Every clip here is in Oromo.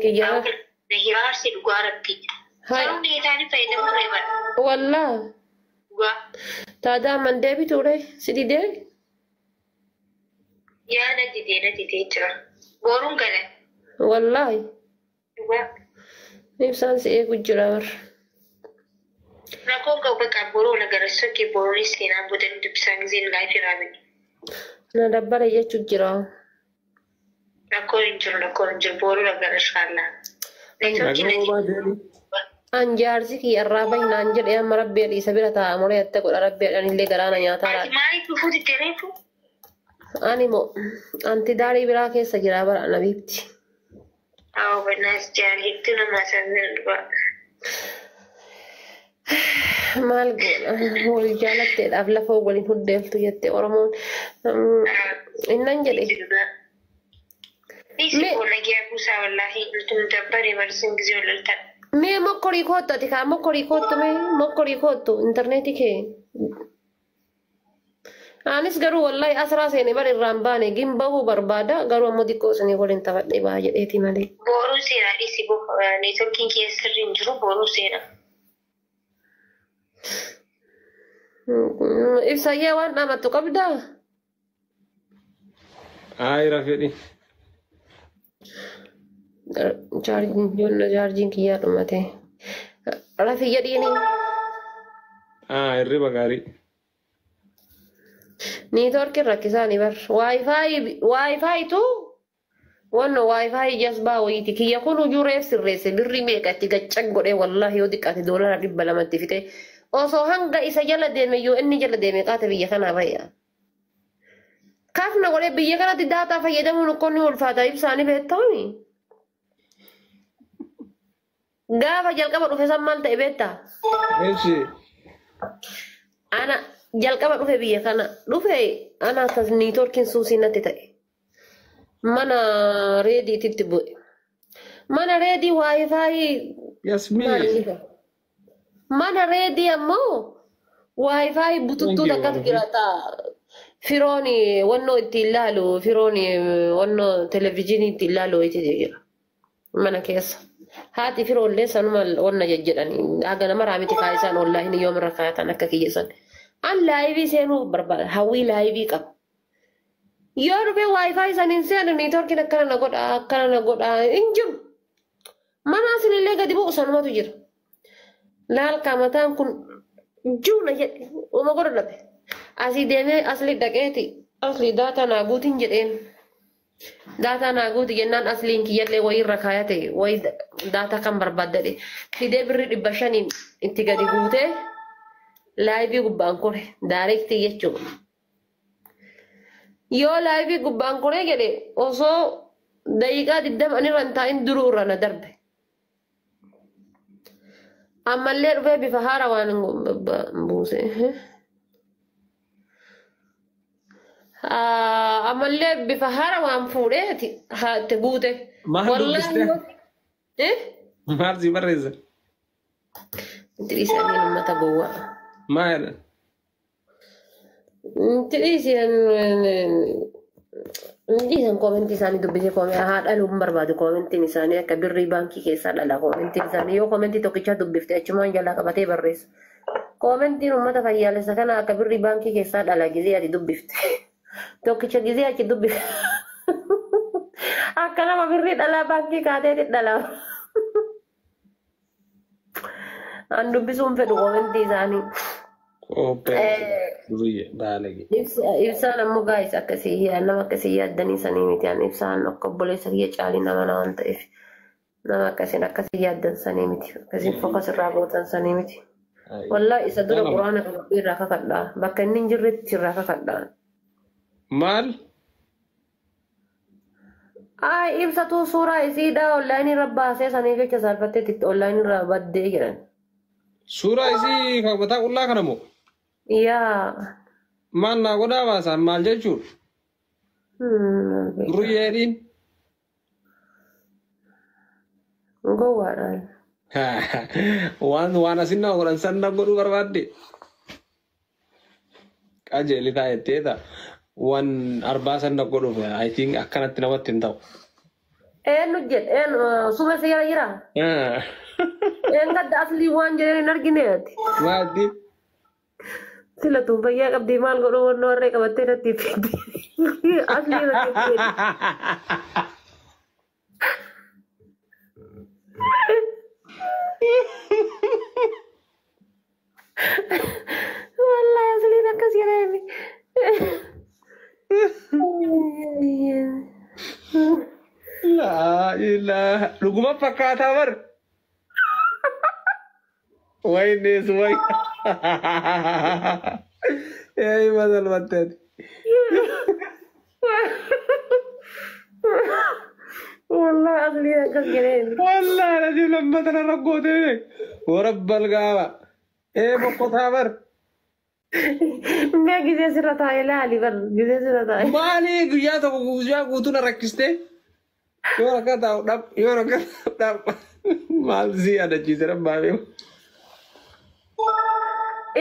Kiyyaa. Na hiraarsi dhugaa rabbi. Hai. Saruun deetaanii fayyadamu ture bara. Wallaa. Dhugaa. Taadaa man deebiture si didee? Yaa na didee na didee jira. Boruun gala. Wallaahi. Dhugaa. Ibsaan si eegu jira bar. Rakkoon qabu bakka boruu na gara sokkee boruunis seenaa booda ni dubbisaan giseen laayifii raabini. Na dabbara jechuu jira. Rakkoon hin jiru rakkoon hin jiru boruu na gara shaallaa. Neetwoorkii na Nagaa didee. deemi. An jaarsi kiyya irraa bahinaan jedhe amma rabbi isa bira taa'a muree atta godha rabbi illee garaana nyaataa Ati laata. maaliif dhufuu didde reefu? Ani moo anti daarii biraa keessa jira bara nabiibti. Haa banaas jaal hedduu nama asaazina dhugaa. Maal goona wal jaalatteedhaaf lafa waliin huddeeltu jette Oromoon. Innan jedhe. Isi boona giyaa buusaa wallaahi nuti nu dabbare barsiin gisee wal loltan. Mee mokkorii koottu ati kaa mokkorii koottu mee mokkorii koottu intarneetii kee. Anis garuu wallahi asraa seene bar irraan baane gin bahuu barbaada garuu ammoo xiqqoo isinii waliin taphadhee baha jedheeti malee. Boruu seenaa dhisi neetwoorkiin keessa sirri hin jiru boruu seenaa. Ibsayyee waan dhaamattu qabdaa? Ayira fedhi. Chaarjiin chaarjiin kiyyaa dhumate. Rafi jedhiini. Ah, hirriba gaarii. Neetwoorkiin rakkisaani bar. Waayifaayi waayifaayitu wanno waayifaayi jasbaa wayiiti. Kiyya kun hujuu reef sirreesse birrii meeqa itti gaccag godhee wallaahi yoo xiqqaate $200tti fixe. Osoo hanga isa jala deeme yoo inni jala deeme qaate biyya kanaa bayya. Kaafna godhee biyya kanatti daataa fayyadamuun ukkoo ni ulfaata ibsaanii beektaami. Gaafa jalqaba dhufe san maal ta'e beektaa? Eeshi. Ana jalqaba dhufe biyya kana dhufe ana akkas neetwoorkiin suusii natti ta'e. Mana reediititti bu'e. Mana reedii waayifaayi Yasmiin. Mana reedii ammoo waayifaayi bututtuu Thank you, takkatu Rafi. jira ta'a. Firoon wannoo ittiin ilaalu firoon wannoo televezyiinii ittiin ilaalu wayiitu jira. Mana keessa. Haati firoollee sanuma wanna jejjedhani. Haga nama raamiti kaa isaan wallaahi yoom irra kaayatan akka kiyya san. An laayivii seenuu barbaada. Hawwii laayivii qaba. Yoo dhufee waayifaayi saniin seenu neetwoorkiin akkana na godha akkana na godha hin jiru. Mana asinillee gadi bu'u sanumatu jira. Laal mataan kun juuna jedhe uma godhu dhabe. Asii deemee asli dhaqeeti asli daataa naa guutiin jedheen. Daataa naa guuti jennaan asliin kiyyallee wayii irra kaayate wayii daataa kan barbaaddadhe. Fidee birrii 500n itti gadi guutee laayivii gubbaan kore daareektii jechuudha. Yoo laayivii gubbaan koree jedhe osoo daqiiqaa 20 ani irra hin taa'in duruu irra na darbe. Ammallee dhufee bifa haara waan buuse. Ammallee bifa haara waan fuudhee itti guute. Maal Wallaahi dubbiste? Eh? Maal si barreessa? Itti dhiisanii uummata gowwaa. Maal jedhan? Itti dhiisan dhiisan koomentii isaanii dubbisee koomentii haa dhaluu hin barbaadu koomentiin isaanii akka birrii baankii keessaa dhala koomentiin isaanii yoo koomentii tokkichaa dubbifte achumaan jalaa qabatee barreessa. Koomentiin uummata fayyaalessa kana akka birrii baankii keessaa dhala gizee ati dubbifte. Tokkicha gizee achi dubbifte. Akka nama birrii dhalaa baankii kaateeti dhala. An dubbisuun fedhu koomentii isaanii. Qophee. Duriyye baalage. Ibsaan ammoo gaayis akkasii nama akkasii yaaddanii sanii miti. An ibsaan akka obboleessa kiyya caalii nama na waan ta'eef nama akkasiin akkasii yaaddan sanii miti. Akkasiin fokas irraa gootan sanii miti. Wallaahi isa dura quraana qabadhee irraa kakadhaa. Bakka inni hin jirretti irraa kakadhaa. Maal? Ay ibsatu suuraa isiidhaa onlaayinii irra baasee sanii jecha saalfatteetti onlaayinii irraa baddee jedhan. Suuraa isii kan mataa qullaa kana moo? Yaa. Maal naa godhaa baasaan maal jechuudha? Duriyyeedhiin. Gowwaadhaan. Waan waan asin nama godhan san na godhuu barbaadde. Qajeeli taa'ettee ta'a. Waan arbaa san na godhuuf I think akkanatti namatti hin ta'u. Eenyu jedhe eenyu suma si jala jira. Een gadda aslii waan jedheen hin argineeti. Maaddi. Sila tun fayyaa qabdii maal godhuu wannoo harree qabattee natti fiddi. Aslii natti fiddi. Wallahi asliin akkas jedheemi. Laa ilaaha dhuguma fakkaataa bar. Wayne suway. Ee masalmatteeti. Wallahi asliin akkas jedheemi. Wallahi lazim lammata narra gootee warabbal gaaba. Ee boqqotaa bar. Mee gisee sirra taa'e laali bar gisee sirra taa'e. Maali guyyaa tokko guyyaa guutuu na rakkistee? Yoo rakka taa'u dhab yoo rakka taa'u dhab maal si yaadachiise rabbaafee.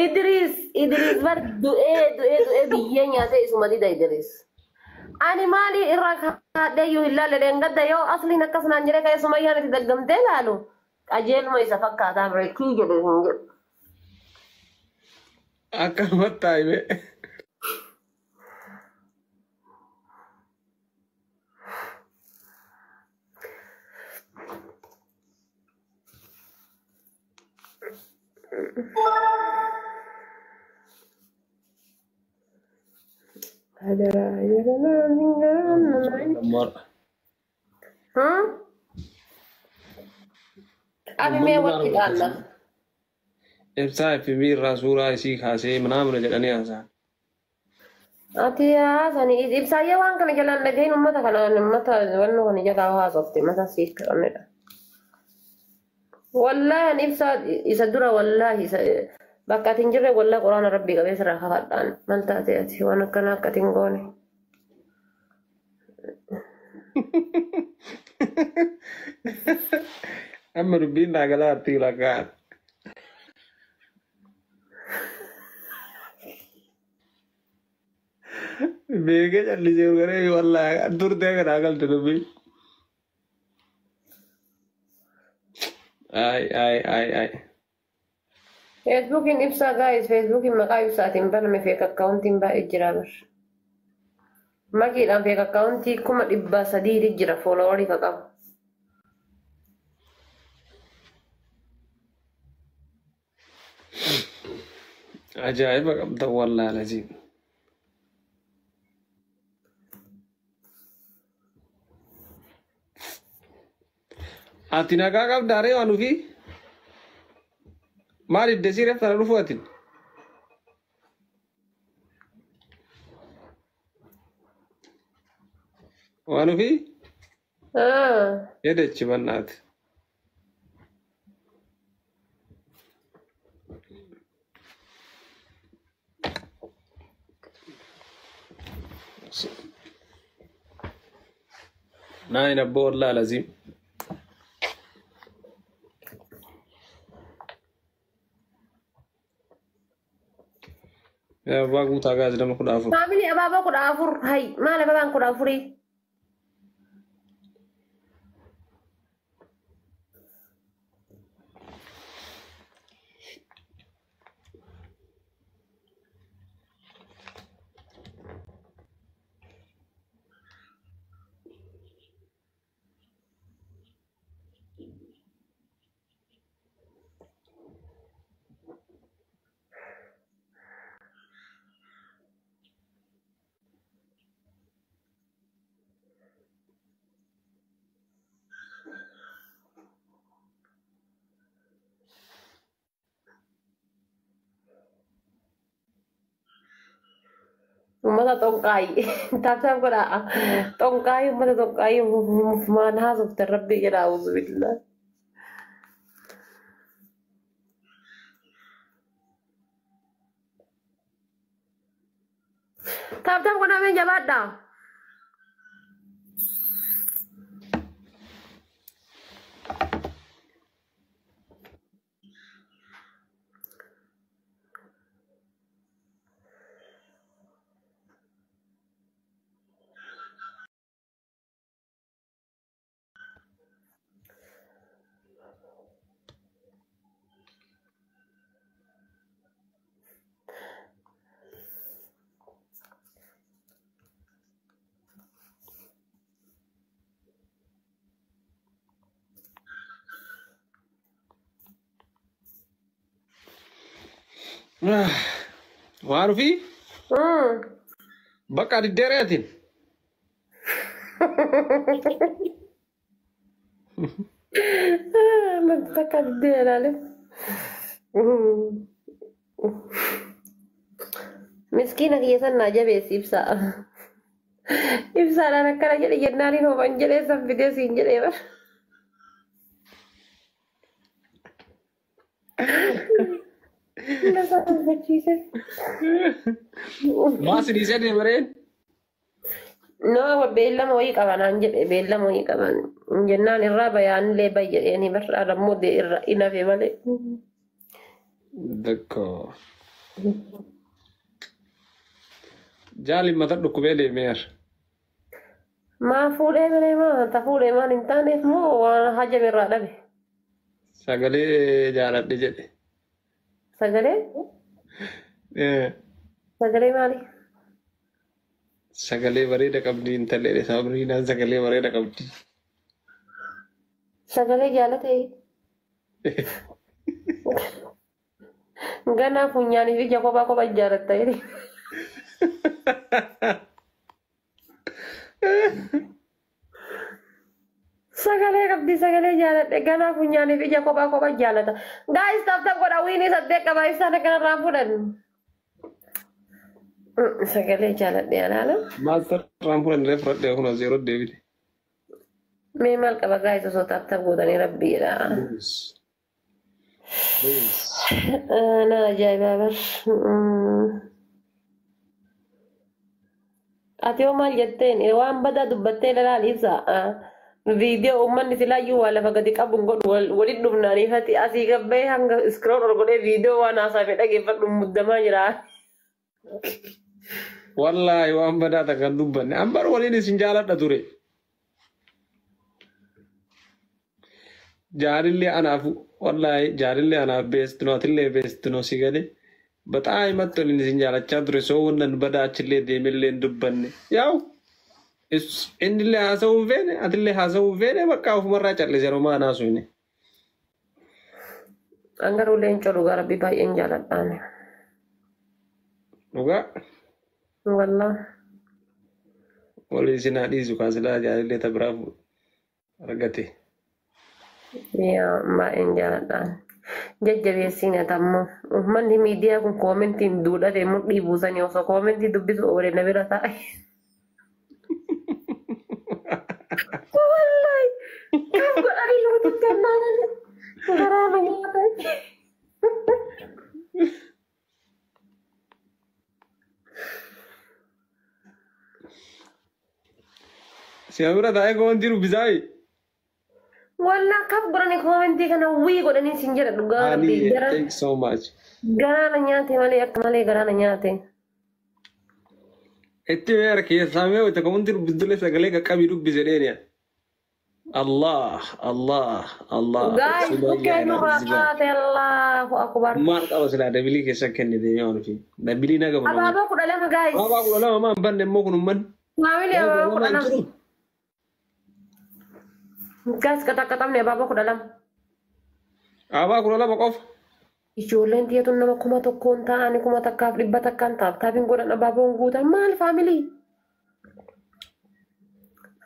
Idris bar du'ee du'ee du'ee biyyee nyaatee isuma dida Idris. Ani maali irraa kaadhee yoo hin laalle dheengadda yoo asliin akkas naan jedhee ka'ee sumayyaan itti daggamtee laalu qajeeluma isa fakkaataa bireekii jedhe hin jedhu. Akkanumatti taa'ime. Ani mee wal qixaanna. Ibsaa FB irraa suuraa isii kaasee manaamuna jedhanii haasa'an. Ati haasani ibsaayyee waan kana jalaan dhagahin uummata kanaan uummata wannoo kana jalaa haasofte mata siif kadhannedha. Wallaahi ani ibsaa isa dura wallaahi isa bakka ati hin jirre wallaahi quraana rabbii qabee sirraa kakadhaan maal taate ati waan akkanaa akka ati hin goone. Amma dubbiin naa galaa artii lakkaa'an. Beekee callisee garee wallaahi turtee kanaa galte dubbiin. Ay ay ay ay. Feesbuukiin ibsaa gaayis feesbuukiin maqaa ibsaatiin baname feek akkaawuntiin baay'ee jira bar. Makiidhaan feek akkaawuntii 300,000 jira foolowarii ka qabu. Ajaa'iba qabda wallaahi laziim. Ati nagaa qabdaa ree waan ofii? Maal iddesii reef tana dhufu atin? Waan ofii? Edechi bannaati. Naan abboo wallaahi laziim. Abbaa guutaa gaas nama 14. Faamilii abaaboo 14 hay maal abaabaan 14? Uummata xonqaayii taaptaap godhaa xonqaayii uummata xonqaayii maan haasoftan rabbii jedhaa auzubillah. Taaptaap godhaa mee jabaadhaa. Waan ofii bakka diddeereetiin. Takka diddee ilaale. Miskiina kiyya san naa jabeessi ibsaa. Ibsaadhaan akkana jedhe jennaaniin hooman jedhee san fidee siin jedhee bara. Maa si dhiisee deemareen? No, beellama wayii qabanaan jedhe beellama wayii qaban jennaan irraa bayaanillee bay jedheeni barra ammoo irra in hafe malee. Dakko. Jaali mata dhukkubee deemeera. Maa fuudhee malee maa ta fuudhee maan hin taaneef moo waan hajame irraa dhabe. Sagalee jaaladhe jedhe. Sagalee? Sagalee maali? Sagalee bareeda qabdi intallee sabriinaan sagalee bareeda qabdi. Sagalee jaalatee. Ganaa funyaanii fi ija kophaa kophaa ijaarratta jedhe. Sagalee qabdi sagalee jaaladhe ganaa funyaanii fi ija kophaa kophaa jaallata. Gaa'is tap tap godha wiinii saddeet qaba ibsaan akkanarraa fudhan. Sagalee jaaladhe alaala. Maastar raampuun illee fudhadhee kun zeeroo deebite. Mee maal qaba gaa'is osoo tap tap godhanii rabbiidha. Na ajaa'ibaa bar. Ati hoo maal jetteen waan badaa dubbattee lalaan ibsa. Viidiyoo uummanni silaayyuu waa lafa gadi qabu godhu walitti dhufnaaniifati asii gabbee hanga iskrool ol godhee viidiyoo waan haasafe dhageeffadhu muddamaa jira. Wallaahi waan badaa takka dubbanne ambar waliin isin jaaladha ture. Jaarillee anaaf wallaahi jaarillee anaaf beestinoo atillee beestinoo si galee baxaa himatti waliin isin jaalachaa ture soo wannan badaa achillee deemillee hin dubbanne yaa'u. Innillee haasa'uu hin feene atillee haasa'uu hin feene bakka ofumarraa callisee romaa anaa suyne. An garuu leencoo dhugaa rabbi baay'een jaaladhaan. Dhugaa. Wallaa. Walii isin haa dhiisu kaasilaa jaalallee ta biraaf argate. Yaa baay'een jaaladhaan. Jajjabeessiin atammoo uummanni miidiyaa kun koomentiin duudhate mudhii buusanii osoo koomentii dubbisu oolee na bira taa'e. Wallahi kan godhanii lootitti ammaan garaa nyaata. Si bira taa'ee koomentii dubbisaayi. Wallaa kaf godhanii koomentii kana wii godhanii sin jedha dhugaa rabbii gara. Thank you so much. Garaa na nyaate malee akka malee garaa na nyaate. Itti meera keessaa mee wayita koomentii dubbistullee sagalee qaqqabii dubbise dheeniya. Allah Allah Allah. Guys, bukkee nurraa taate Allahu akbar. Maal qaba silaa dabilii keessa kennite yoo nuti. Dabilii na qaba. Abaaboo 12 guys. Abaaboo 12 maan banne immoo kun ummanni. Maamili abaaboo 12. Guys qaxaqaxamne abaaboo 12. Abaaboo 12 qofa. Ijoolleen xiyyeetuun nama 1000 ta'anii 1100 taaf taafiin godhan abaaboon guutan maal faamilii?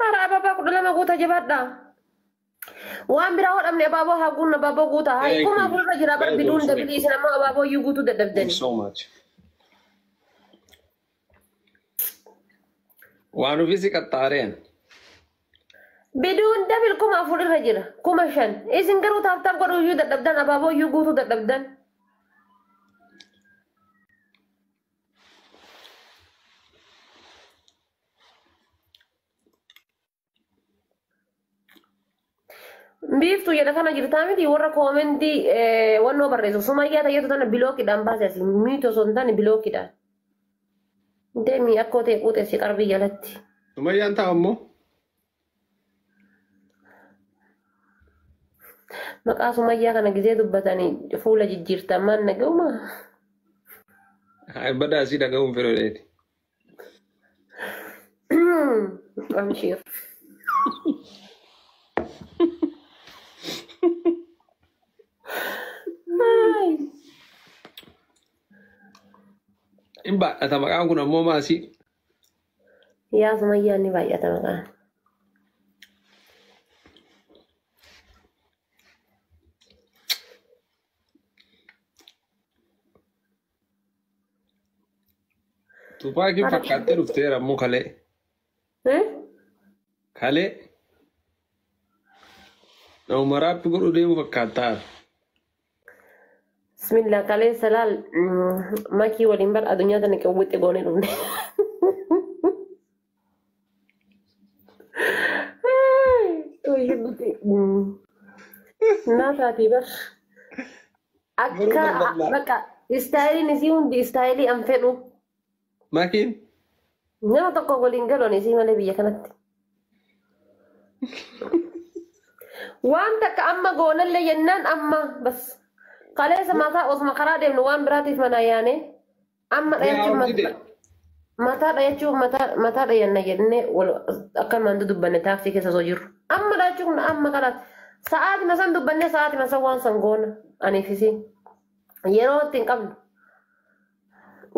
Hara abaaboo 12 guuta jabaadha. Waan biraa hodhamne abaaboo haa guunna abaaboo guuta. Haa 4000 irra jira bar biduun dabilii isin ammoo abaaboo iyyuu guutuu dadhabdani. So much. Waan ofii si qaxxaareen. Biduun dabil 4000 irra jira 5000. Isin garuu taaf taaf godhuu iyyuu dadhabdan abaaboo iyyuu guutuu dadhabdan. Biiftuu jedha kana jirtaa miti warra koomentii wannoo barreessu sumayyaa tayyatu tana bilookiidhaan baase asii miiti osoo hin taane bilookiidhaan. Deemii akkoo ta'e quuxeessi qarbii jalatti. Sumayyaan ta'a ammoo. Maqaa sumayyaa kana gizee dubbatanii fuula jijjiirtan maan naga'uma. Badaa asii dhaga'uun fedhu. Amshiir. baay'ata maqaan kun ammoo maasii. Yaa Sumayyaan ni baay'ata maqaan. Tupaakiin fakkaattee dhufteera ammoo kalee. Kalee. Nama raappi godhu deemu fakkaattaa. Bismillah kalee salaal makii waliin bar addunyaa tana qawwixi goonee dhufne. Naa taatii bar. Akka bakka istaayiliin isii hundi istaayilii an fedhu. Makiin? Nama tokko waliin galoon isii malee biyya kanatti. Waan takka amma goonallee jennaan amma bas. Kaleessa mataa osuma karaa deemnu waan biraatiif mana yaane amma dhayachuun mataa dhayachuun mataa dhayanna jennee akka mandu dubbanne taaksii keessa osoo jirru. Amma dhayachuun amma kalaas sa'aatima san dubbanne sa'aatima san waan san goona aniif isiin yeroo itti hin qabnu.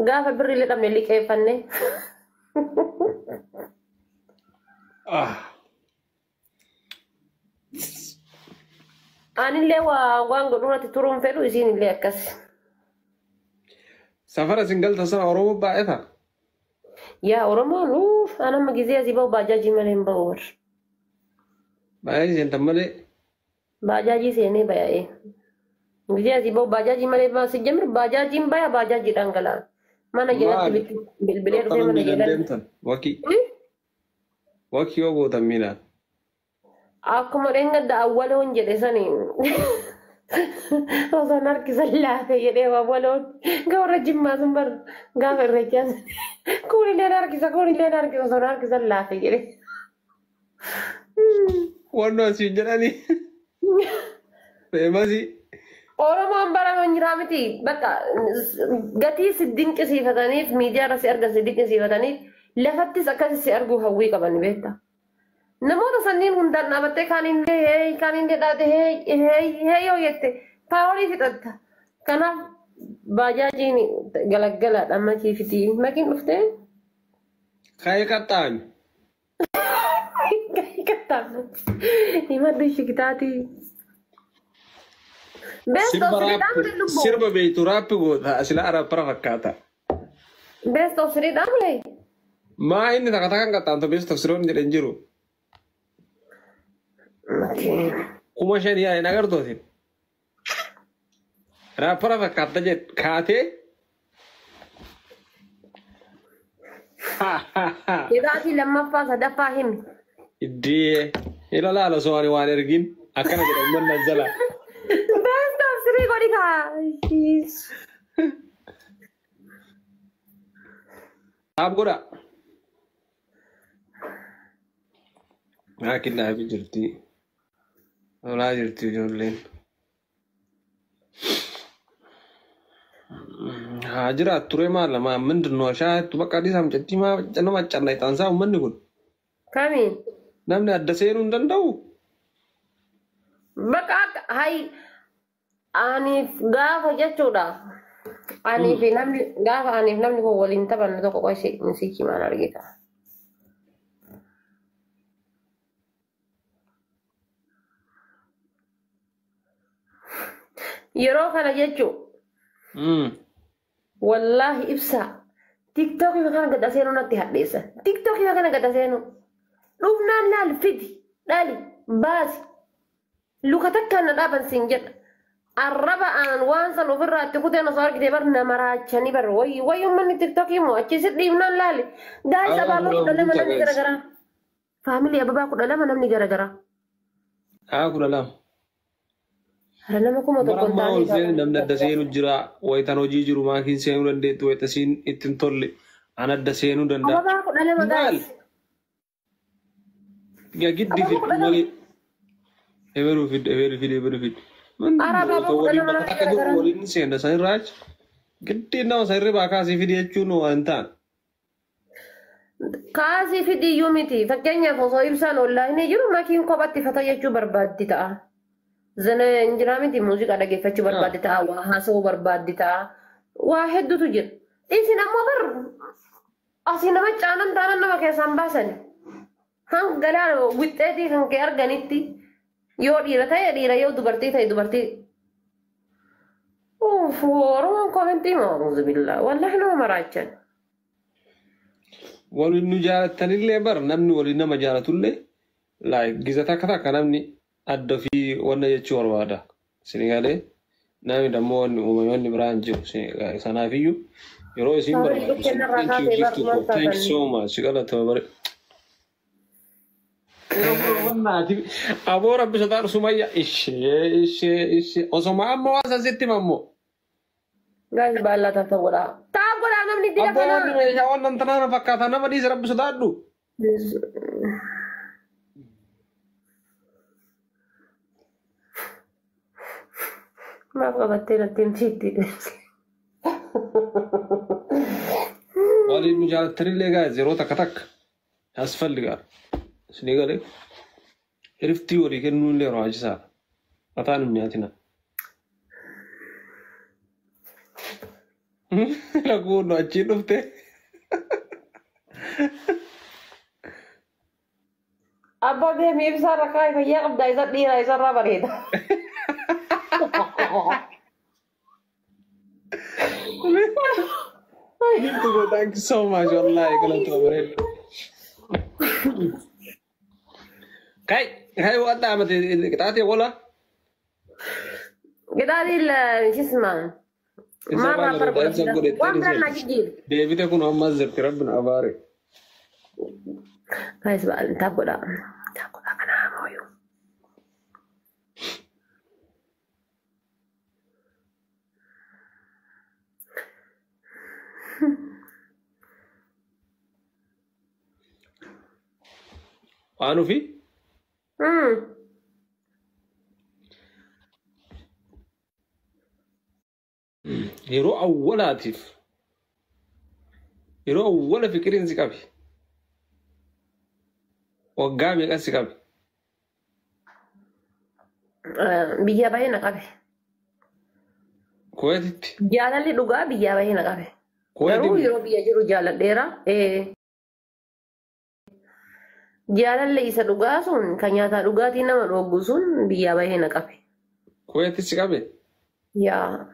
Gaafa birri illee dhabne liqeeffanne. Anillee waan godhuurratti turuun fedhu isiin illee akkas. Safara isin galta sana Oromoo baay'ata. Yaa Oromoo nuuf an amma gizee asii bahu baajaajii malee hin bahu warra. Baay'ee seentan malee. Baajaajii seenee baya'ee. Gizee asii bahu baajaajii malee bahu si jamir baajaajiin baya baajaajii dhangala'aa. Mana jalatti bilbilee dhufee mana jalatti. Wakii. Wakii yoo gootan miilaan. Akkuma dheengadda awwaloon jedhe sani osoon harkisan laafe jedhee awwaloon gaafa jimmaa sun bar gaafa irreechaa kunilleen harkisa kunilleen harkisa osoon harkisan laafe jedhe. Wanno asiin jedhanii. Feemasii. Oromoon bara jiraa miti bakka gatii si dinqisiifataniif miidiyaa irra si argan si dinqisiifataniif lafattis akkasi si arguu hawwii qaban beektaa. Namoota sanniin hundaan dhaabattee kaanillee hey kaanillee dhaabate hey hey hey yoo jette paaworii fixatta. Kanaaf baajaajiin galaggalaadha makii fitii. Makiin dhuftee? Ka'ee qaxxaami. Ka'ee qaxxaami. Himadhu ishikitaatii. Sirba beektu raappi goota sila arappara fakkaata. Best of three dhaamlee? Maa inni takka takkaan qaxxaamta best of three jedhan jiru. 5,000 yaa hin agartootin. Raappara fakkaata jedh kaatee. Hidhaatii lammaffaa sadaffaa himi. Iddee ila laala osoo ani waan ergin akkana jedha uummanni as jala. Best of three godhi kaa. Dhaab godha. Laakiin dhaabii jirti. Lolaa jirti ijoolleen. Haa jiraat ture maal lama ምንድን ነው shaayittu bakka adiisaa mucattii maa nama callaa uummanni kun. Kamiin? Namni adda seenuu hin danda'u. Bakka akka hayi aniif gaafa jechuudha. Aniif namni gaafa aniif namni kun waliin taphannu tokko qosi si himaan argita. Yeroo kana jechuun. Wallaahi ibsaa tiktookii kana gad seenuu natti hadheessa. Tiktookii kana gad seenuu dhufnaan laal fidi dhali baasi luka takkaan na dhaaban siin jedha. Arraba aan waan san ofirraa itti kuteen osoo argite bar nama raachanii bar wayii wayii uummanni tiktookii moo achi si dhiibnaan laali. Gaayis abaaboo 12 namni garagaraa. Faamilii ababaa 12 namni garagaraa. Haa 12. Nama 1000 hin taane. Namni adda seenu jira. Wayitaan hojii jiru maakiin seenuu dandeettu wayita siin itti hin tolle an adda seenuu danda'a. Ababaa 12 gaayis. Giddi fiddu malee. Eberuu fiddu eberuu fiddu eberuu fiddu. Akka jiru waliin seena san irraa achi. Giddi nama san irraa kaasii fidi jechuun waan hin taane. Kaasii fidi iyyuu miti. Fakkeenyaaf osoo ibsaan onlaayinii jiru makiin kophatti fata jechuu barbaaddi ta'a. Zana injiraa miti muuziqaa dhaggeeffachuu barbaaddi ta'a, waa haasa'uu barbaaddi ta'a. Waa hedduutu jira. Isin ammoo bar asii nama caanan taanan nama keessaan baasani. Hanga galaana wixxeetii kan kee arganitti yoo dhiira ta'e dhiira yoo dubartii ta'e dubartii. Uff, Oromoon commentii moo auzubillah wallahi nama maraachan. Waliin nu jaalattanillee bar namni waliin nama jaalatullee like giza takka takka namni adda fi wanna jechuu barbaada. Sinigalee namni dammoo wanni uumame wanni biraa hin jiru. Sanaafiyyuu yeroo isin Sabri barbaadu. dhukkeen irraa Thank you kaasee gift bar koo. Thank you so much. Galatama bare. Aboo rabbi sodaadhu Sumayya ishee ishee ishee osoma amma waan san sitti himammoo. Guys baallaa taata godhaa. Taa godhaa namni dila Abboo wanni kanaa. meeshaa wannan tanaa fakkaata nama dhiisa rabbi sodaadhu. Maaf qabattee natti himtiitti. Waliin nu jaalattanillee guys yeroo takka takka ያስፈልጋል. Isinii galee hiriftii walii kennuun illee barbaachisaadha. Mataan hin nyaatina. Laguun achiin dhufte. Abbaa deemee ibsaa irra kaa'e fayyaa qabdaa isa dhiira isarraa bareeda. Giftu koo thank you so much wallahi galatoo bareeda. Kai kai waan dhaamate qixaatee oola. Qixaatiin shisma. Isa Maal baala raafar godha isa godha. godhe Waan biraan naa jijjiiru. deebite kun ammas jirti rabbi na abaare. Guys taa godhaa. Taa godhaa kana mooyuu. Waan ofii yeroo awwalaatiif yeroo awwala fikiriin si qabe waggaa meeqa si qabe? Biyya bahee na qabe. Kuweetitti. Jaalalli dhugaa biyyaa bahee na qabe. Garuu Kuweetii yeroo biyya jiru jaaladheera. Jaalalli isa dhugaa sun kan nyaataa dhugaatii nama dhooggu sun biyyaa bahee na qabe. Kuweetti si qabe? Yaa.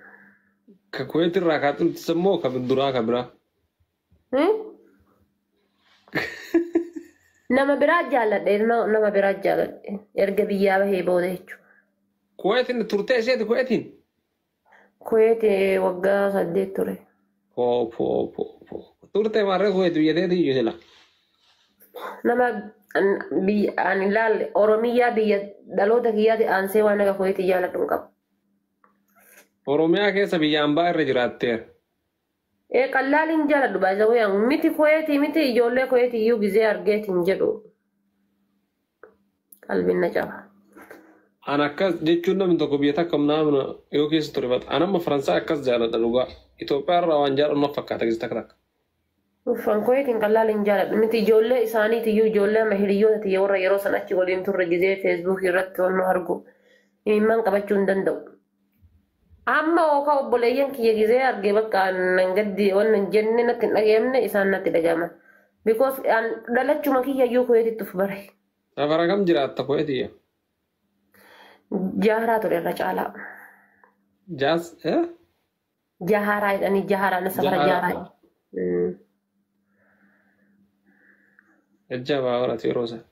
Ka Kuweetii irraa kaatutti immoo ka duraa ka biraa. Nama biraa jaalladhe, nama biraa jaalladhe erga biyyaa bahee booda jechuudha. Kuweetiin turtee isheeti Kuweetiin? Kuweeti waggaa 8 ture. Po po po po. Turtee maarree Kuweeti biyya teetii iyyuu sila. Nama biyya ani ilaalle Oromiyyaa biyya dhaloota kiyyaati aansee waan akka Kuweetii jaalladhu hin qabu. Oromiyaa keessa biyya ambaa irra jiraatteera. Ee qallaaliin jaalladhu baay'ee miti Kuweetii miti ijoollee Kuweetii iyyuu gizee argeetiin jedhu qalbiin na caba. An akkas jechuun namni tokko biyya takka naamna yoo keessa ture bata. An amma Faransaay akkas jaaladha dhugaa. Itoophiyaa irraa waan jaalladhu na fakkaata keessa takka takka. Uffan Kuweetiin qallaaliin jaalladhu miti ijoollee isaaniiti iyyuu ijoollee amma hiriyoota tiyya warra yeroo san achi waliin turre gizee Feesbuukii irratti waan nu argu imimmaan qabachuu hin danda'u. Amma ookaa obboleeyyan kiyya gizee arge bakka nan gaddi waan hin jenne natti hin dhaga'amne isaan natti dhaga'aman. Because an dhalachuma kiyya iyyuu Kuweetitti uf bare. Safara kam jiraatta Kuweetii? Jaaraa ture irra caalaa. Jaas eh? Jaharaa jedhanii jaharaa na safara Jaharaa. jaharaa. Jajjabaa horate yeroo sana.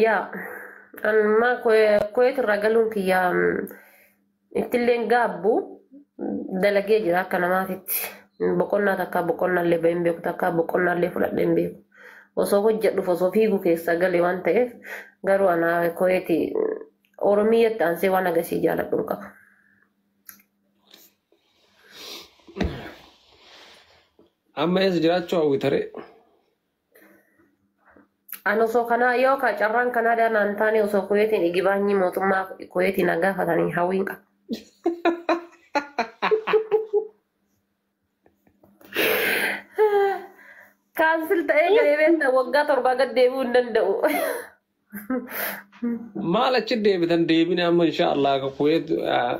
Yaa amma Kuweet irraa galuun kiyya ittilleen gaabbu dalagee jira akka namaatitti. Boqonnaa takka boqonnaallee bahee hin beeku takka boqonnaallee fudhadhee hin beeku. Osoo hojjedhuuf osoo fiigu keessa gale waan ta'eef garuu ana Kuweeti Oromiyyatti aansee waan agasii jaaladhu hin qabu. Amma eessa jiraachuu hawwitaree? An osoo kanaa yoo ka carraan Kanaadaa naan taane osoo Kuweetiin igibaanyii mootummaa Kuweetiin na gaafatanii hawwiin qaba. Cancel ta'ee galee beektaa waggaa 7 gad deebi'uu hin danda'u. Maal achi deebitan deebine amma inshaallah akka Kuweet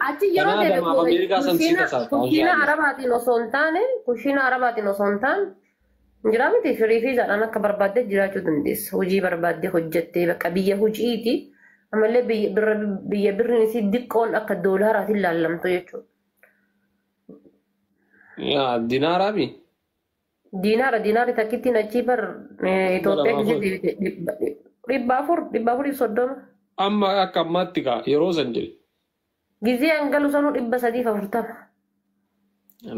Achi yeroo Kanaadaa deebi'u maaf Ameerikaa san sii tasaasa kushiina inshaallah. Arabaatiin osoo hin taane kushiina Arabaatiin osoo hin taane jira miti firii fi zaadhaan akka barbaadde jiraachuu dandeessa. Hojii barbaadde hojjettee bakka biyya hojiiti. Ammallee biyya birriin isii diqqoon akka doolaaraatiin laallamtu jechuudha. Yaa dinaaraa mi? Diinaara diinaarri takkittiin achii bar Itoophiyaa 400. keessatti 400 430. Amma akka ammaatti kaa yeroo san jedhe. Gizee hangalu sanuu 340.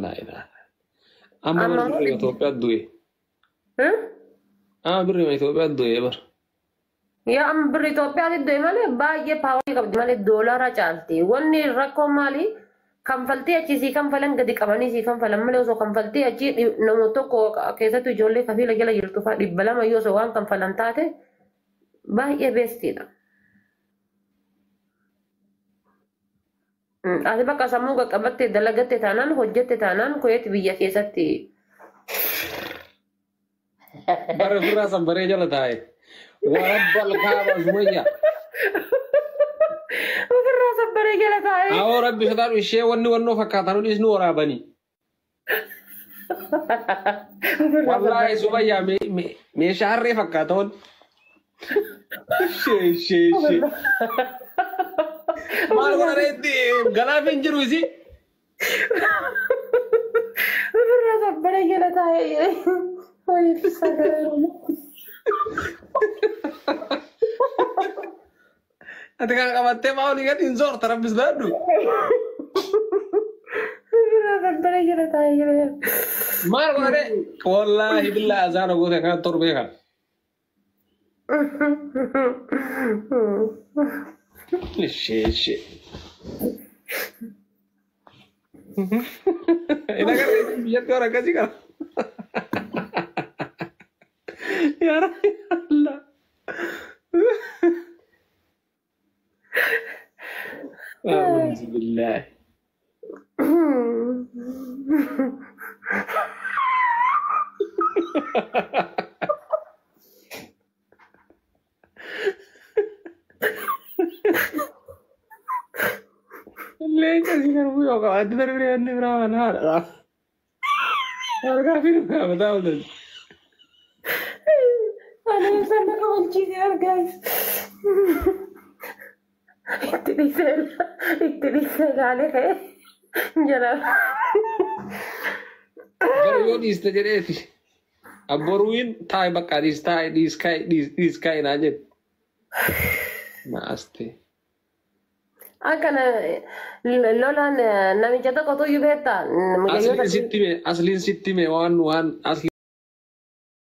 Laa ilaaha. Amma Amma bar immoo birrii Itoophiyaa du'e. Amma birrii Itoophiyaa du'e bar. Yaa amma birri Itoophiyaatti du'e malee baay'ee paawarii qabdi malee doolaara caalti. Wanni rakkoon maali? Kanfaltii achii sii kanfalan gadi qabanii sii kanfalan malee osoo kanfaltii achii namoota tokko keessattuu ijoollee kafiila jala jirtu fa'aa 200 yoo osoo waan kanfalan taate baay'ee beestiidha. Ati bakka sammuu qaqqabattee dalagatte taanaan hojjette taanaan Kuweet biyya keessatti. Bara ofirraa san baree jala taa'e. Warabbal kaaba Sumayya. Ofirraa sabbaree jala taa'ee. Awoo rabbi sodaadhu ishee wanni wannoo fakkaatan hundi nu waraabanii. Ofirraa Wallaahi sabbaree. Sumayyaa meeshaa harree fakkaata wanni. Ishee ishee ishee. Maal godhanii itti galaaf hin jiru isii. Ofirraa sabbaree jala taa'ee. Wayii sagalee. Ati kana qabattee maa olii gadi hin zoorta rabbi sodaadhu. Ofirraa sabbaree jala taa'ee. Maal godhanii wallaahi billaa azaana goota kana torbee kana. Ishee ishee. Hin agarree biyyatti waan akkasii kana. Yaa Rabbi Allah. A'uudhu billaahi. Leenca si garbuu yoo qabaatti darbee inni biraa mana haadha. Harkaa fi mataa oolan. Ani ibsaan nama walchiisee argaas. Itti dhiisee itti dhiisee ilaalee ka'e jala. Garuu yoo dhiiste jedheeti. Abboruun taa'i bakka dhiis taa'i dhiis kaa'i dhiis dhiis kaa'i naa jedhe. Naaste. Akkana lolaan namicha tokkotu iyyuu beektaa. Asliin sitti hime asliin sitti hime waan waan asliin.